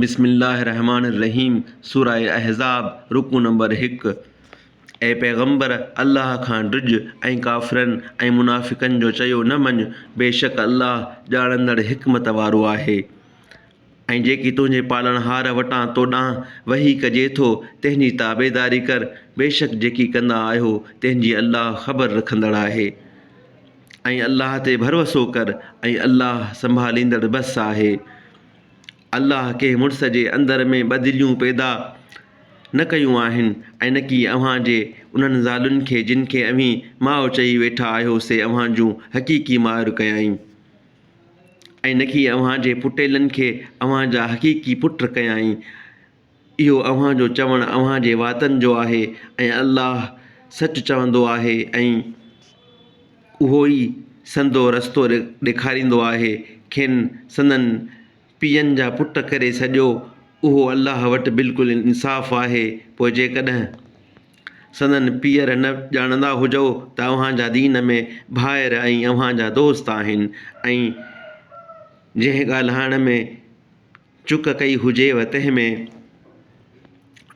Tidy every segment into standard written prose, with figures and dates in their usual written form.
بسم الله الرحمٰن الرحيم سوره احزاب رڪوع نمبر هڪ اي پيغمبر! الله کان ڊڄ ۽ ڪافرن ۽ منافقن جو چيو نه مڃ، بيشڪ الله ڄاڻندڙ حڪمت وارو آهي. ۽ جيڪي تنهنجي پالڻهار وٽان تو ڏانهن وحي ڪجي ٿو تنهن جي تابعداري ڪر، بيشڪ جيڪي ڪندا آهيو تنهن جي الله خبر رکندڙ آهي. ۽ الله تي ڀروسو ڪر ۽ الله سنڀاليندڙ بس آهي. الله ڪنهن مڙس جي اندر ۾ ٻه دليون پيدا نه ڪيون آهن ۽ نڪي اوهان جي انهن زالن کي جن کي اوهين ماء چئي ويٺا آهيو سي اوهان جون حقيقي مائر ڪيائين ۽ نڪي اوهان جي پٽيلن کي اوهان جا حقيقي پٽ ڪيائين. اهو اوهان جو چوڻ اوهان جي واتن جو آهي ۽ الله سچ چوندو آهي ۽ اهو ئي سندو رستو ڏيکاريندو آهي. کين سندن پيئن جا پٽ ڪري سڏيو، اهو الله وٽ بلڪل انصاف آهي، پوء جيڪڏهن سندن پيئر نه ڄاڻندا هجو ته اوهان جا دين ۾ ڀائر ۽ اوهان جا دوست آهن ۽ جنهن ڳالهائڻ ۾ چڪ ڪئي هجيو تنهن ۾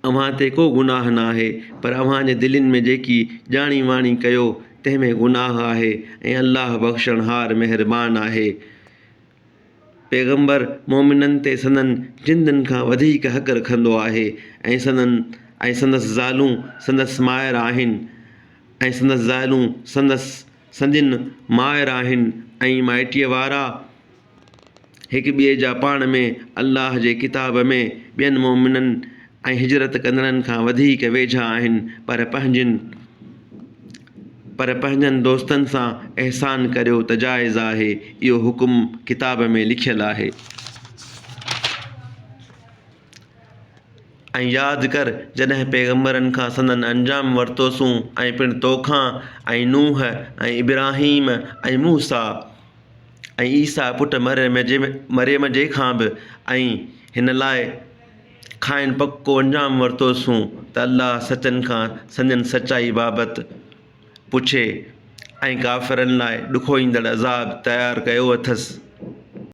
اوهان تي ڪو گناهه ناهي پر اوهان جي دلين ۾ جيڪي ڄاڻي واڻي ڪيو تنهن ۾ گناهه آهي ۽ الله بخشڻهار مهربان آهي. پيغمبر مؤمنن تي سندن جندن کان وڌيڪ حق رکندو آهي ۽ سندن ۽ سندس زالون سندس مائر آهن ۽ سندس زالون سندس سندين مائر آهن ۽ مائٽيء وارا هڪ ٻئي جا پاڻ ۾ الله جي ڪتاب ۾ ٻين مؤمنن ۽ هجرت ڪندڙن کان وڌيڪ ويجها آهن پر پنهنجن پر پنهنجن دوستن سان احسان ڪريو ته جائز آهي اهو حڪم ڪتاب ۾ لکيل آهي. ۽ ياد ڪر، جڏهن پيغمبرن کان سندن انجام ورتوسون ۽ پڻ توکان، ۽ نوح، ۽ ابراهيم، ۽ موسيٰ، ۽ عيسيٰ پٽ مريم جي کان به، ۽ هن لاء کانئن پڪو انجام ورتوسون ته الله سچن کان سندن سچائي بابت پڇي، ۽ ڪافرن لاء ڏکوئيندڙ عذاب تيار ڪيو اٿس.